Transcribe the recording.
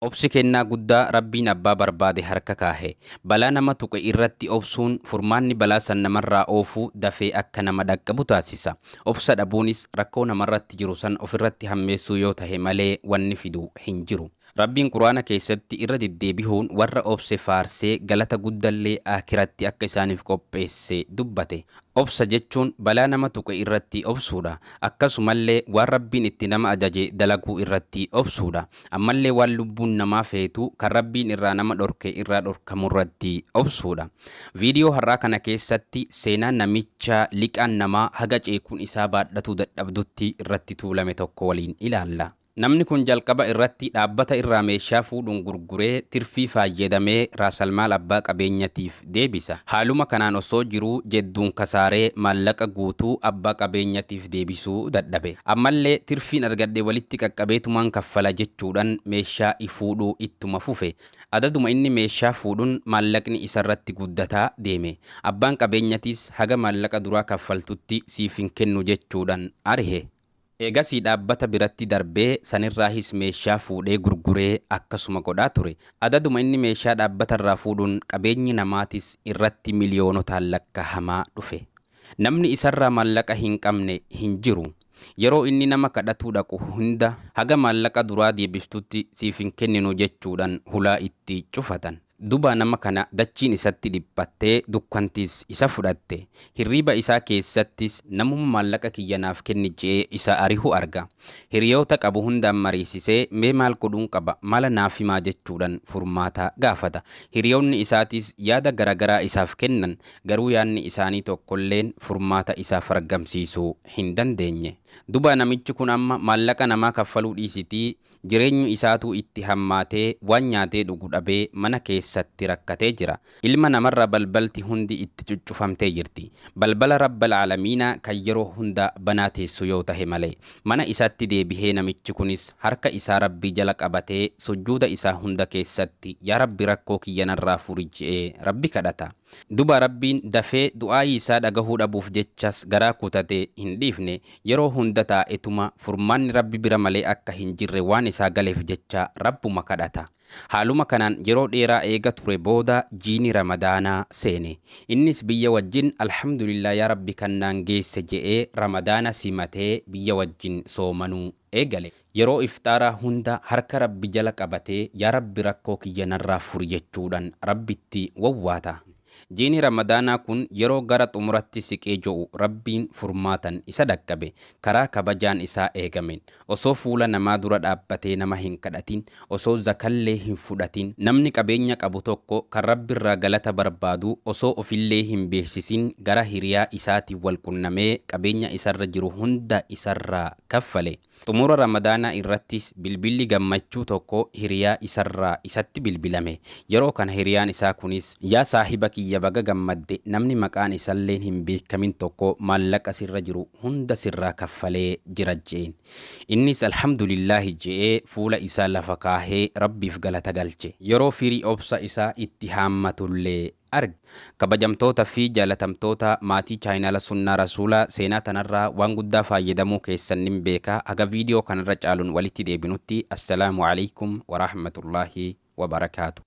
Obsi kennaa guddaa Rabbiin abbaa barbaade harka kaahe. Balaa nama tuqe irratti obsuun furmaanni balaa san namarraa oofuu dafee akka nama dhaqqabu taasisa. Obsa dhabuunis rakkoo namarratti jiru san ofirratti hammeessuu yoo tahe malee wanni fidu hin jiru. Rabbiin Quraana keessatti irra deddeebihuun warra obse faarsee galata guddallee aakiratti akka isaaniif qopheesse dubbate. Obsa jechuun balaa nama tuqe irratti obsuudha. Akkasumallee waan Rabbiin itti nama ajaje dalaguu irratti obsuudha. Ammallee waan lubbuun namaa feetu kan Rabbiin irraa nama dhorke irraa dhorkamu irratti obsuudha. Viidiyoo har'aa kana keessatti seenaa namicha liqaan namaa haga ceekuun isaa baadhatuu dadhabdutti irratti tuulame tokko waliin ilaalla. Namni kun jalqaba irratti dhaabbata irraa meeshaa fuudhuun gurguree tirfii fayyadamee raasalmaal abbaa qabeenyatiif deebisa. Haaluma kanaan osoo jiruu jedduun kasaaree maallaqa guutuu abbaa qabeenyatiif deebisuu dadhabe. Ammallee tirfiin argadhe walitti qaqqabeetumaan kaffala jechuudhaan meeshaa fuudhuu ittuma fufe. Adaduma inni meeshaa fuudhuun maallaqni isarratti guddataa deeme. Abbaan qabeenyatiis haga maallaqa duraa kaffaltutti siif hin kennu jechuudhaan arihe. Eegasii dhaabbata biratti darbee sanirraahis meeshaa fuudhee gurguree akkasuma godhaa ture. Adaduma inni meeshaa dhaabbatarraa fuudhuun qabeenyi namaatis irratti miliyoonotaan lakkaa'amaa dhufe. Namni isarraa maallaqa hin qabne hin jiru. Yeroo inni nama kadhatuu dhaqu hunda haga maallaqa duraa deebistutti siif hin kenninu jechuudhaan hulaa itti cufatan. Duba nama kana dachiin isatti dhiphattee dukkantiis isa fudhatte. Hirriiba isaa keessattis namuma maallaqa kiyya naaf kenni je'ee isa arihu arga. Hiriyoota qabu hundaan mariisisee mee maal godhuun qaba mala naaf himaa jechuudhaan furmaata gaafata. Hiriyoonni isaatis yaada garaagaraa isaaf kennan garuu yaadni isaanii tokkolleen furmaata isaaf argamsiisuu hin dandeenye. Duba namichi kun amma maallaqa namaa kaffaluu dhiisitii jireenyi isaatuu itti hammaatee waan nyaatee dhugu dhabee mana keessatti rakkatee jira. Ilma namarra balbalti hundi itti cuccufamtee jirti. Balbala Rabbal Aalamiinaa kan yeroo hunda banaa teessu yoo tahe malee. Mana isaatti deebihee namichi kunis harka isaa Rabbii jala qabatee sujuuda isaa hunda keessatti yaa Rabbi rakkoo kiyya narraa furi je'ee Rabbi kadhata. Duba Rabbiin dafee du'aayii isaa dhagahuu dhabuuf jechas garaa kutatee hin dhiifne. Yeroo hunda taa'etuma furmaanni Rabbi bira malee akka hin jirre waan isaa galeef jecha Rabbuma kadhata. Haaluma kanaan yeroo dheeraa eega ture booda jiini Ramadaanaa seene. Innis biyya wajjin alhamdulillah yaa Rabbi kan naan geesse je'ee Ramadaana simatee biyya wajjin soomanuu eegale. Yeroo iftaaraa hunda harka Rabbi jala qabatee yaa Rabbi rakkoo kiyya narraa furi jechuudhaan Rabbitti wawwaata. Jiini Ramadaanaa kun yeroo gara xumuratti siqee jo'u Rabbiin furmaatan isa dhaqqabe. Karaa kabajaan isaa eegameen. Osoo fuula namaa dura dhaabbatee nama hin kadhatin, osoo zakallee hin fudhatin, namni qabeenya qabu tokko kan Rabbirraa galata barbaadu osoo ofillee hin beeksisin gara hiriyaa isaatiin wal qunnamee qabeenya isarra jiru hunda isarraa kaffale. Xumura Ramadaanaa irrattis bilbilli gammachuu tokko hiriyaa isarraa isatti bilbilame. Yeroo kana hiriyaan isaa kunis yaa saahiba kiyya baga gammadde namni maqaan isalleen hin beekamin tokko maallaqa sirra jiru hunda sirraa kaffalee jira je'een. Innis alhamdulillaahi je'ee fuula isaa lafa kaahee Rabbiif galata galche. Yeroo firii obsa isaa itti haammatullee arge. Kabajamtoota fi jaalatamtoota maatii chaayinaala Sunnaa Rasuulaa seenaa tanarraa waan guddaa fayyadamuu keessan nin beeka. Haga viidiyoo kanarra caaluun walitti deebinutti assalaamu alaikum warahmatullaahi wabarakaatu.